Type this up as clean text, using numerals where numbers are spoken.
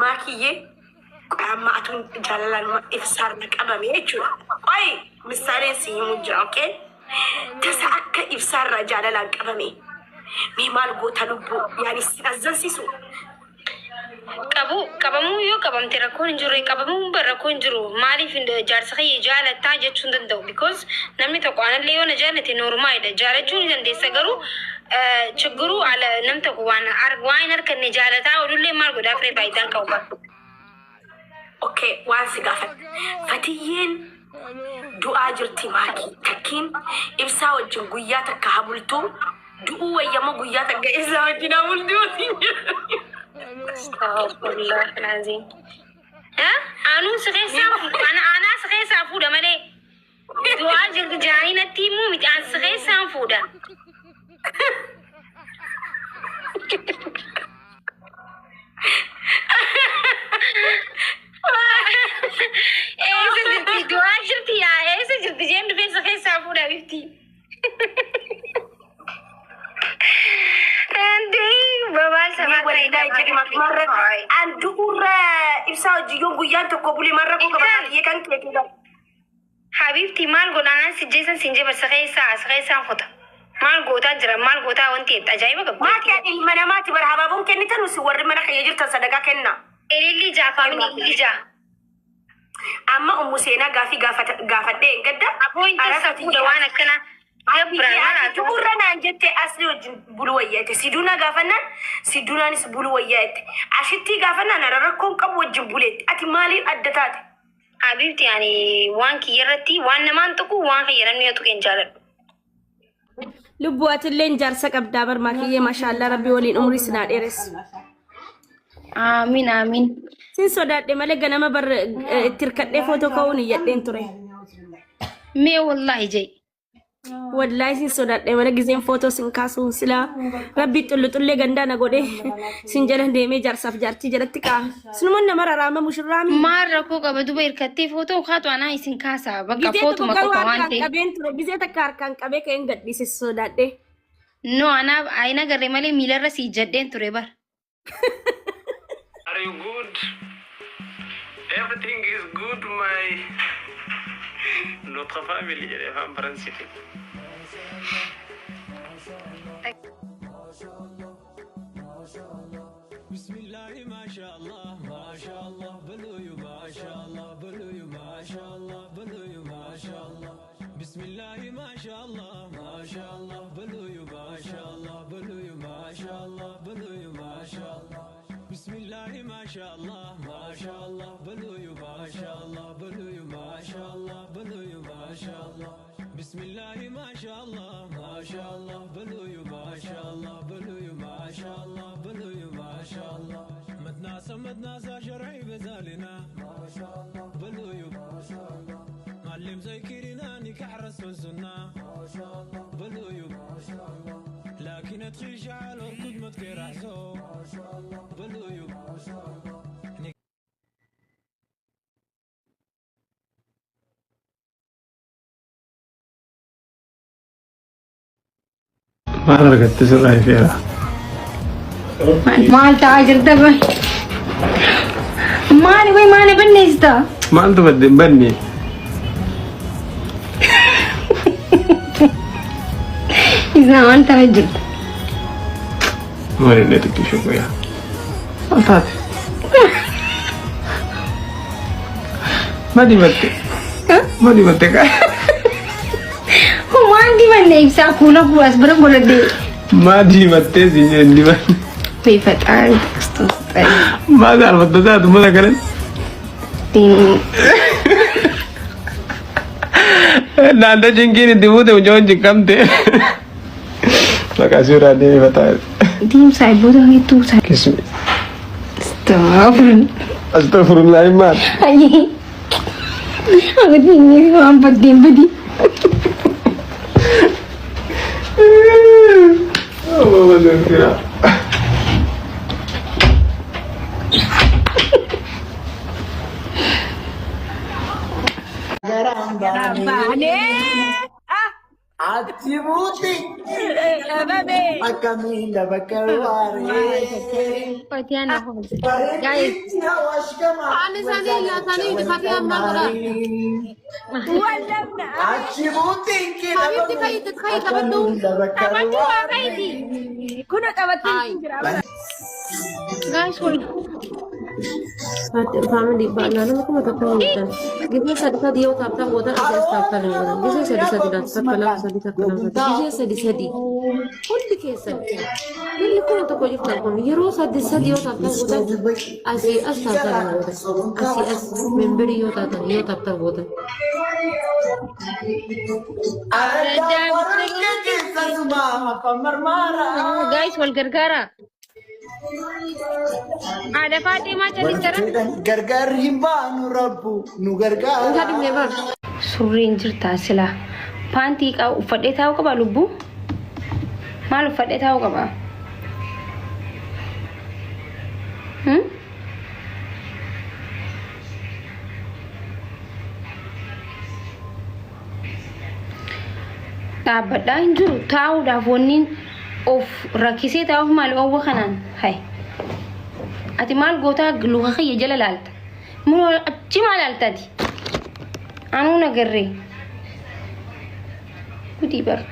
Maakiyyee amma atuun jaalalaan ibsaarra qabame jechuudha. Qoy misaaleen si himu jira, okay? Tasa akka ibsaarraa jaalalaan qabame. Mee maal goota lubbuu? Yaani si azzansiisu. Qabu qabamuu yoo qabamte rakkoon hin jiru, qabamuun bar rakkoon hin jiru. Maaliif jaarsa kiyya jaalattaa jechuu hin danda'u, because namni tokko anallee yoo na jaalate normalidha, jaalachuu ni dandeessa. Garuu chiggiruu ala nam tokko waan waan hin harkanne jaalataa oolullee maal godhaa firee faayidaan qabu bara. Okay, waan si gaafadha. Fatiyyeen du'aa jirti maakii. Takkiin ibsaa wajjin guyyaa takka haa bultuu du'uu wayyamoo guyyaa takka ibsaa wajjin haa bultuu? Astaghfirullah alazim. Anuu si keessaa ana anaa si keessaa fuudha malee du'aa jirti jaanii natti himuu miti, an si keessaan fuudha. Eessa jirti, du'aa jirti yaa, eessa jirti jeen dhufee si keessaa fuudha bifti. Andii babaal sabaa. Waldaa jedhi marra an du'urra ibsaa wajjin yoon guyyaan tokko bule marra koo qaba makiyyee kan keetii qaba. Habibti, maal godhaan si jeesan sin jeba, si keessaa si keessaan futa. Maal gootaa jira, maal gootaa wanti ajaa'iba qabdi. Maakii, ani ilma namaati bara habaaboon kennitan si warri mana kiyya jirtan sadaqa kenna. Ililli jaa faamini ililli jaa. Amma ummu seenaa gaafii gaafadhee hin gadda. Aboo inta safuudha waan akkana. Gabbiraan maal haa ta'u? Du'urra naan jette asli wajjin bulu wayyaa jette. Siduuna gaafannaan siduunaanis bulu wayyaa jette. Ashittii gaafannaan ara rakkoon qabu wajjin buleetti. Ati maaliin adda taate? Habibti, ani waan kiyya irratti waan namaan tuqu, waan kiyya namni yoo tuqe hin jaaladhu. Lubbuu, atilleen jaarsa qabdaa bar maakiyyee, maashaallaa, rabbi waliin umrii sinaa dheeressu. Amiin, amiin. Sin sodaadhe malee ganama bar itti hirkadhee footoo ka'uun iyyadheen ture. Mee wallaahi jee. Wallaahi sin sodaadhe malee gizeen footoo sin kaasuun silaa rabbi xullu xullee gandaa na godhee sin jala deemee jaarsaaf jaartii jalatti ka'a. Sinuman nama raraama mushurraami. Maal rakkoo qaba duba hirkattee footoo kaatu, anaa isin kaasaa bakka Gizee tokko footuma garuu qofa waan harkaan ta'eef. qabeen ture. Gizee takka harkaan qabee ka'een gadhiise sodaadhe. No, anaaf ayina garee malee miilarra si ijjadheen ture bar. Are you good? Everything is good, my notre family jedhee afaan Faransiitiin. Bismillahi mashallah mashallah baluyu mashallah baluyu mashallah baluyu mashallah. Bismillahi mashallah mashallah baluyu mashallah baluyu mashallah baluyu mashallah. Bismillahi mashallah mashallah baluyu mashallah baluyu mashallah baluyu mashallah. Bismillahi mashallah mashallah baluyu mashallah baluyu mashallah baluyu mashallah. متناسى متناسى شرعي بزالنا ما شاء الله بلويو ما شاء الله. معلم زي كيرنا نكاح رسول سنة ما شاء الله بلويو ما شاء الله. لكن تخيش على الأركض متكرحزو ما شاء الله بلويو ما شاء الله. Maal argatte sirraa ifeera? Maal ta'aa jirta bay? Maali way, maali balleessita? Maaltu badde hin banne? Isaa maal ta'aa jirta? Maal inni xiqqishu qoyaa? Maal taate? Maal dibatte? Maal dibatte kaa? Waan dibanne ibsaa kuula kuulaas bira godhadhe. Maal dibattee si hin dibanne? Beefaxaan Kiristoos ta'e. Maal saalfatta taatu mana kanatti? Naannoo cinqiin itti buute mucaan cinqamte. Maqaa suuraa deemee fataa. Diimsaa ibboota hedduu isaa. Kismi. Astaghfirullah. Astaghfirullah maal? Ayyee. Aku ini waan baddeen badii. Oh, maal Baanee. Achi buuti Dhabame. akkamiin lafa karwaaree. Fatiyaan na hojii. Guys, Bareeddi hawaash gama. Ani sanii laatanii fatiyaan maal godhaa? Wallabna. Achi buuti Habiibti kayi kayi taphadhu. lafa taphadhu waa karwaaree. kayti. Kun taphattee Hayi. jira. Guys, wal Faamilii naannoo 1000 hin jirtan. Gisee sadi sadi yoo taaptaan gootan asii as taaptaan hin godhan. Gisee sadi sadi laata takka lama sadi takka lama sadi. Gisee sadi sadi. Hundi keessan. Namni 1000 jirtan kun yeroo sadi sadi yoo taaptaan gootan asii as taaptaan hin gootan. Asii as memberii yoo taatan yoo taaptaan gootan. Araddaa warra keessa sumaa hafa marmaara. Guys, wal gargaara. Haadha faadhee maa calliftara? Gargaar hin baanu rabbu nu gargaara. Hin dhumne bar. Surreen jirtaa silaa. Paantii qabu uffadhee taa'uu qaba lubbuu? Maal uffadhee taa'uu qaba? Hmm? Dhaabbadhaa hin jiru taa'uudhaaf wanni of rakkisee taa'uuf maal oowwa kanaan hay. Ati maal gootaa luka kiyya jala laalta. Munoo achi maal laalta ati? Anuu nagarree. Gudii bara.